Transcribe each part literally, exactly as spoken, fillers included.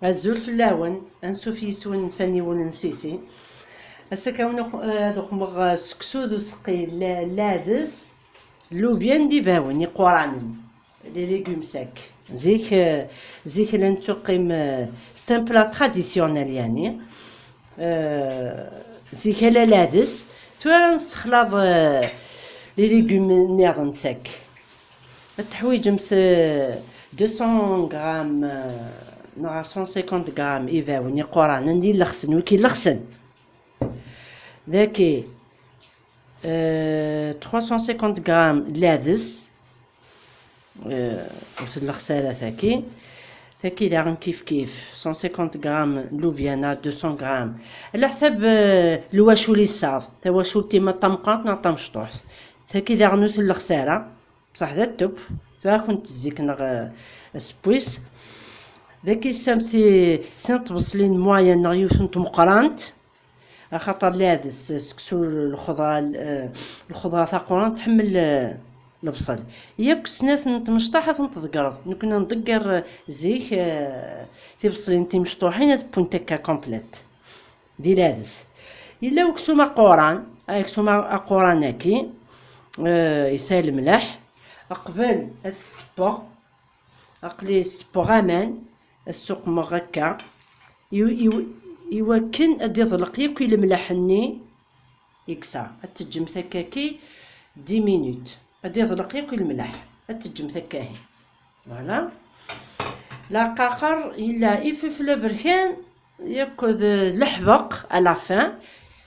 Azul fell-awen, ansuf yis-wen s aniwel n Sisi. Ass-a kan ad uq-, ad uqmeɣ, eh, seksu d useqqi, la-, lades, llubyan d ibawen iquranen, les légumes secs. Zik, eh, zik la nettuqqim, eh, c'est un plat traditionnel, yani. Eh, zik ala lades, tura nessexlaḍ, eh, les légumes nniḍen secs. Ad teḥwiǧemt, eh, deux cents grammes, eh, neɣ cent cinquante grammes ibawen iquranen d ilexsen, wi k-ilexsen. Daki, eh, trois cent cinquante grammes lades, eh, ur tellexs ara tagi. Tagi daɣen kif kif, cent cinquante grammes llubyan, deux cents grammes. Ɛla ḥsab, eh, lwacul i tesɛiḍ, tawacult-im ma d tameqqrant neɣ d tamecṭuḥt. Tagi daɣen ur tellexs ara. Bṣaḥ d atup, tura ad kent-tezzi-k neɣ, eh, asewwi-s. Dagi tesɛamt ti-, sin n tbeṣlin moyennes neɣ yiwet n tmeqqrant, axaṭer lades seksu lxeḍra, eh, lxeḍra taqurant tḥemmel, eh, lebṣel. Yakk snat n tmecṭaḥ ad tent-tḍeggreḍ. Nekkni nḍegger, eh, zik, eh, tibeṣlin timecṭuḥin ad wwent akka complète. Di lades. Yella weksum aquran, aksum aquran-agi, eh, yesɛa lemleḥ. Aqbel ad t-ssewweɣ, aql-i ssewweɣ aman, ad ssuqmeɣ akka, i, i, i wakken ad d-iḍleq yakk i lemleḥ-nni i yesɛa. Ad teǧǧemt akkaki dix minutes. Ad d-iḍleq yakk i lemleḥ. Ad teǧǧemt akka-hi. Voilà. Laqaqer yella ifefla berkan yakk d leḥbeq à la fin.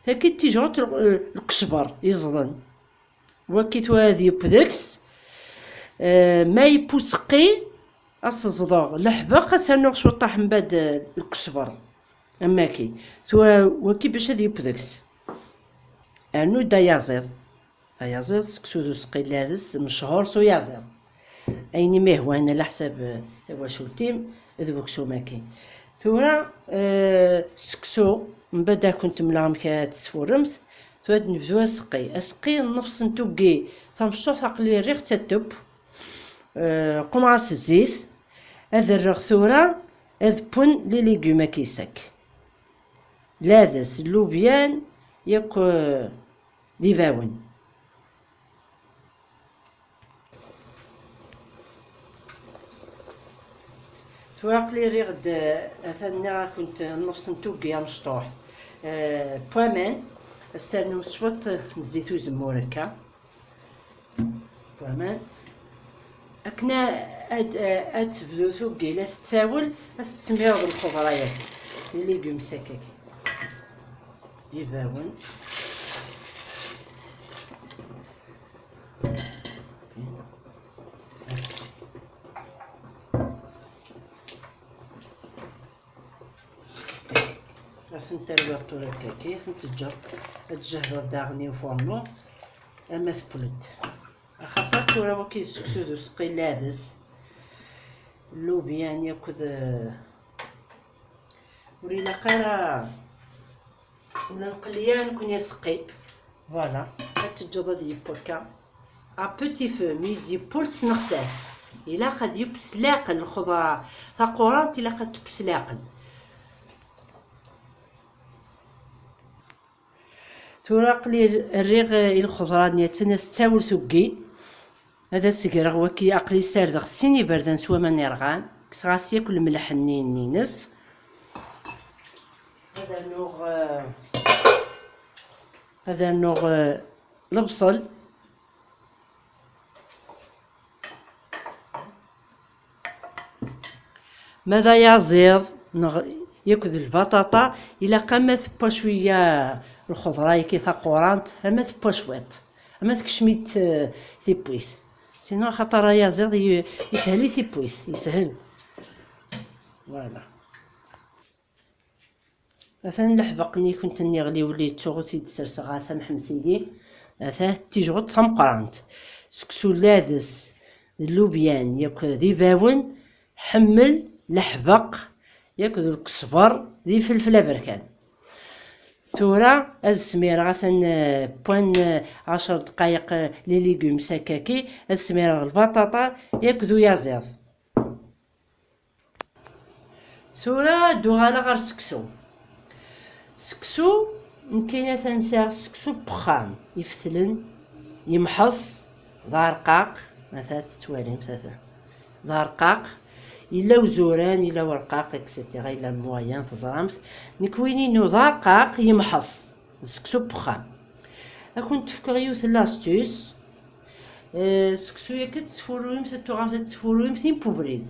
Tagi d tijɛut l-, lkesber yeẓḍen. Waki tura ad yeww deg-s. Eh, ma yeww useqqi, ad s-ẓḍeɣ leḥbeq, ad s-rnuɣ cwiṭaḥ mbaɛd, eh, lkesber. Am waki. Tura waki bac ad yeww deg-s. Rnu-d ayaziḍ. Ayaziḍ, seksu d useqqi n lades, mechuṛ s uyaziḍ. Ayen i m-ihwan, ɛla ḥsab, eh, tawacult-im d weksum-agi. Tura, eh, seksu, mbaɛd ad kent-mleɣ amek ad tesfurremt. Tura ad nebdu aseqqi. Aseqqi, nnefṣ n tuggi tamecṭuḥt, aql-i rriɣ-tt atup. Eh, qqumeɣ-as zzit. Ad rreɣ tura, ad wwen les légumes-agi secs. Lades, llubyan, yakk, eh, d ibawen. Tura aql-i rriɣ-d, eh, atan nniɣ-akent nnefṣ n tuggi amecṭuḥ, eh, n waman, ad s-ternumt cwiṭ n zzit uzemmur akka. Waman. Akken a-, ad, ad tebdu tuggi la tettawel, ad tesmireḍ lxeḍra-yagi, les légumes secs-agi. Ibawen. Ad tent-terwiḍ tura akkaki, ad tent-teǧǧeḍ, ad tjehdeḍ daɣen i ufornu, ama tewwel-d. Axaṭer tura waki d seksu d useqqi lades, llubyan yakk d, ur ilaq ara, ur nqelli ara nekkni aseqqi. Voilà, ad teǧǧeḍ ad yeww akka. À petit feu, mi d-yeww ur tesnexsas. Ilaq ad yeww s leɛqel, lxeḍra taqurant ilaq ad teww s leɛqel. Tura aql-i rriɣ, eh, i lxeḍra-nni, attan ad tettawel tuggi. Ad as-greɣ waki, aql-i ssardeɣ sin iberdan s waman irɣan. Kkseɣ-as yakk lemleḥ-nni-ines. Ad rnuɣ, eh, ad rnuɣ, eh, lebṣel. Ma d ayaziḍ neɣ yakk d lbaṭaṭa, ilaq ama tewwa cwiya lxeḍra-agi taqurant, ama tewwa cwiṭ, ama tekcem-it, eh, tiwwit. Sinon, axaṭer ayaziḍ i-, yeshel i tiwwit, yeshel. Voilà. Atan leḥbeq-nni i kent-nniɣ li uli ttuɣ ur t-id-serseɣ ara, samḥemt-iyi. Atan tijɣut tameqqrant. Seksu lades, d llubyan, yakk d ibawen, ḥemmel leḥbeq, yakk d lkesber, d ifelfel aberkan. Tura ad smireɣ atan, eh, pwan, eh, ɛecr dqayeq, eh, les légumes secs-agi, ad smireɣ lbaṭaṭa, yakk d uyaziḍ. Tura ad uɣaleɣ ɣer seksu. Seksu, nekkini atan sɛiɣ seksu n wexxam, ifetlen, yemḥeṣ, d arqaq, ata tettwalimt, ata d arqaq, yella uzuran, yella werqaq, et cetera, yella moyen, teẓramt. Nekk win-inu d arqaq, yemḥeṣ, d seksu n wexxam. Ad kent-fkeɣ yiwet n l'astuce. Eh, seksu-yagi ad tesfurruyemt, ad tuɣalemt ad tesfurruyemt impubrid.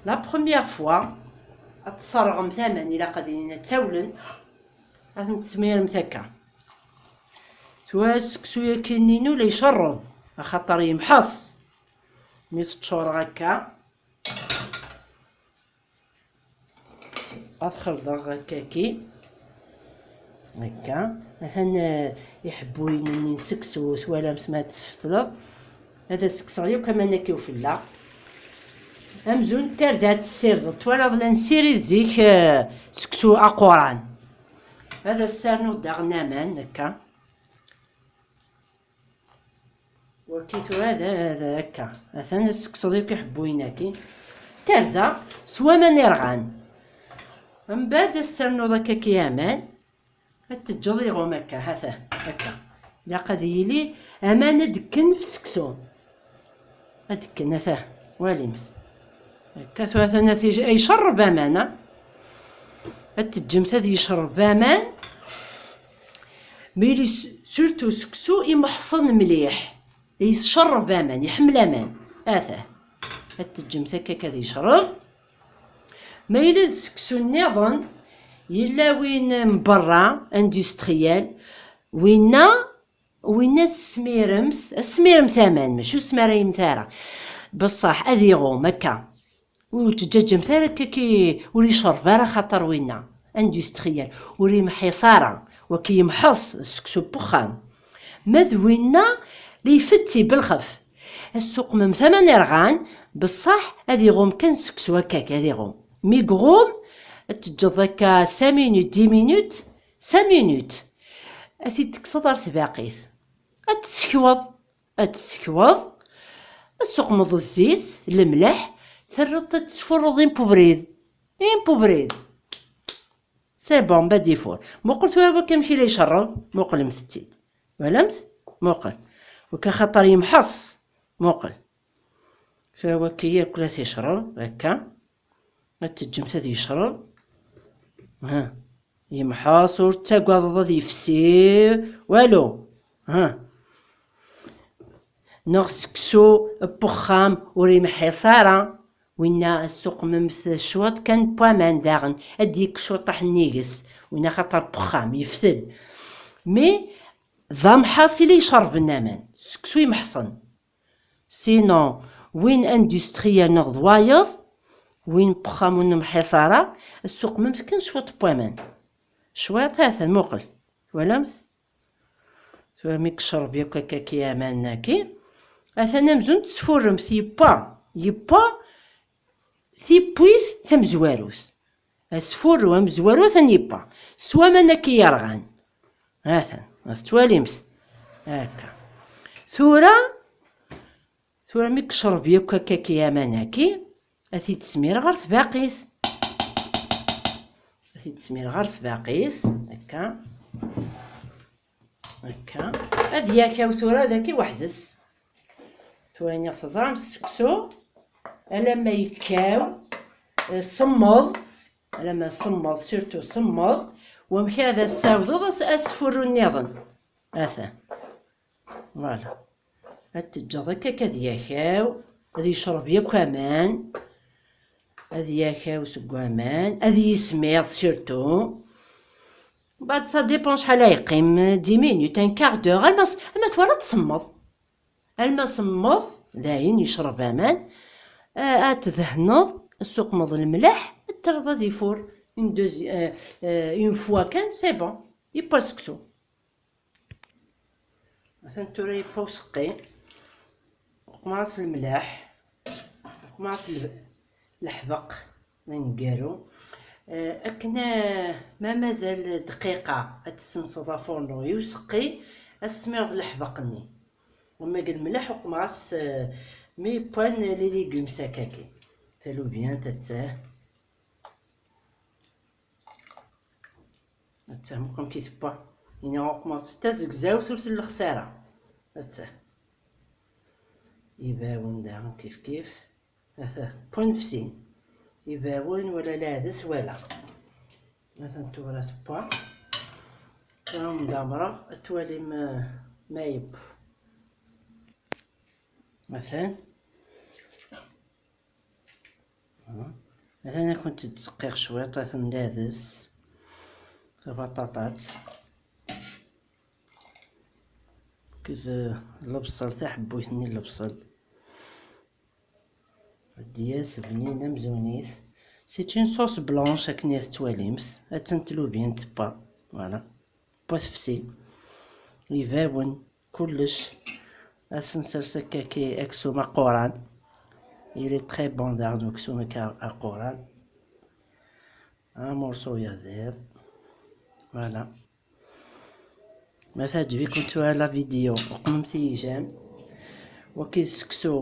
La première fois, ad tṣerɣemt aman, ilaq ad inin ad tawlen, ad ten-tesmiremt akka. Tura seksu-yagi-nni-inu la icerreb, axaṭer yemḥeṣ. Mi teččureɣ akka, ad xelḍeɣ akkaki. Akka. Atan, eh, iḥebbuyen-nni n seksu, twalamt ma tfetleḍ. Ad as-kkseɣ yakk aman-agi ufella. Amzun tarda ad tessirdeḍ. Twalaḍ la nessirid zik, eh, seksu aquran. Ad as-rnuɣ daɣen aman, akka. Waki tura d, d akka. Atan ad tekkseḍ yakk iḥebbuyen-agi. Tarda s waman irɣan. Mbeɛd ad s-ternuḍ akka-ki aman. Ad teǧǧeḍ iɣum akka, ata, akka. Ilaq ad yili aman ad kken f seksu. Ad kken, ata, walimt. Akka tura atan ad yij-, icerreb aman, a. Ad teǧǧemt ad yecreb aman. Mi yili s-, surtout seksu imḥeṣṣen mliḥ. Yescerreb aman, iḥemmel aman. Ata. Ad teǧǧemt akka ad yecreb. Ma yella d seksu nniḍen, yella win n berra, industriel, winna, winna tesmiremt, tesmiremt aman, mačči ur tesmarayemt ara. Beṣṣaḥ, ad iɣum akka. Ur teǧǧaǧemt ara akka ki-, ur icerreb ara xaṭer winna, industriel, ur imḥiṣ ara, waki yemḥeṣ seksu n wexxam. Ma d winna, la ifetti belxef. Ad ssuqmemt aman irɣan, beṣṣaḥ ad iɣum kan seksu akkak, ad iɣum. Mi iɣum, ad teǧǧeḍ akka cinq minutes, dix minutes, cinq minutes. Ad t-id-tekkseḍ ar tbaqit. Ad tessekweḍ, ad tessekweḍ, ad tessuqmeḍ zzit, lemleḥ, terriḍ ad tesfurreḍ impubrid. Impubrid. C'est bon, bad ifur. Muqel tura wakka amek i la icerreb, muqlemt-tt-id. Twalamt? Muqel. Wakka xaṭer yemḥeṣ. Muqel. Tura wakka yakk la t-icreb, akka. Ad teǧǧemt ad yecreb. Ha. Yemḥeṣ, ur tettagadeḍ ad yefsi, walu. Ha. Neɣ seksu n wexxam ur imḥiṣ ara. Winna ad ssuqmemt cwiṭ kan n waman daɣen, ad d-yekk cwiṭaḥ nnig-s. Winna xaṭer n wexxam, yeftel. Mi d amḥaṣ i la icerrben aman, seksu imḥeṣen. Sinon, win industriel neɣ d wayeḍ, win n wexxam ur nemḥiṣ ara, ad ssuqmemt kan cwiṭ n waman. Cwiṭ, atan, muqel. Twalamt? Tura mi yecreb yakk akka-ki aman-agi, atan amzun tesfurremt, yewwa, yewwa tiwwit tamezwarut. Asfurru amezwaru atan yewwa. S waman akka yerɣan. Atan, ma tettwalimt. Akka. Tura, tura mi yecreb yakk akka-ki aman-agi, ad t-id-smir ɣer tbaqit. Ad t-id-smir ɣer tbaqit. Akka. Akka. Ad yakaw tura daki weḥd-s. Tura iniɣ teẓramt seksu, alamma yekkaw, eh, semmeḍ, alamma semmeḍ, surtout semmeḍ, wamek ad as-tawdeḍ as-, asfurru nniḍen. Atan. Voilà. Ad teǧǧeḍ akka ad yakaw, ad yecreb yakk aman, ad yakaw seg waman, ad yismiḍ surtout. Mbeɛd ça dépend acḥal ay yeqqim, dix minutes, un quart d'heure, alma s-, alma twalaḍ tsemmeḍ. Alma semmeḍ, dayen yecreb aman, a-, ad tdehneḍ, ad ssuqmeḍ lemleḥ, ad terreḍ ad ifur. Une deuxi-, euh, euh, une fois kan, c'est bon. Yewwa seksu. Atan tura yewwa useqqi. Uqmeɣ-as lemleḥ. Uqmeɣ-as le-, leḥbeq aneggaru. Eh, akken, eh, ma mazal dqiqa ad tessenseḍ afurnu i useqqi, ad tesmireḍ leḥbeq-nni. Wama deg lemleḥ uqmeɣ-as, eh, mi wwan les légumes akkagi. Talubyant, attah. Ttehmuqem ki tewwa. Ini uqmert tazegzawt ur tellexs ara. Atta. Ibawen daɣen kif kif. Ata, pun fsin. Ibawen wala lɛdes wala. Atan tura tewwa. Tura mdamreɣ, ad twalim, eh, ma yeww. Atan. Atan ad kent-id-seqqiɣ cwiṭ, atan lɛdes, tabaṭaṭat, akked, eh, lebṣel, taḥebbuyt-nni n lebṣel. Ddiya-s bnin amzun-it. C'est une sauce blanche akken i tettwalimt. Attan tlubyant tewwa. Voilà. Tewwa tefsi. Ibawen kullec. Ad s-nsers akka ki aksum aquran. Il est très bon daɣen uksum akka aquran. Un morceau yaziḍ. Voilà. Ma teɛǧeb-iken tura la vidéo, uqmemt-iyi j'aime. Wagi d seksu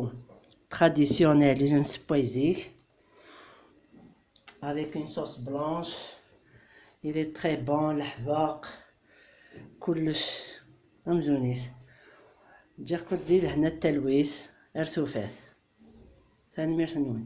traditionnel i la nsewway zik, avec une sauce blanche. Il est très bon, leḥbeq, kullec amzun-it. Ǧǧiɣ-ken di lehna d talwit, ar tufat. Tanemmirt-nwen.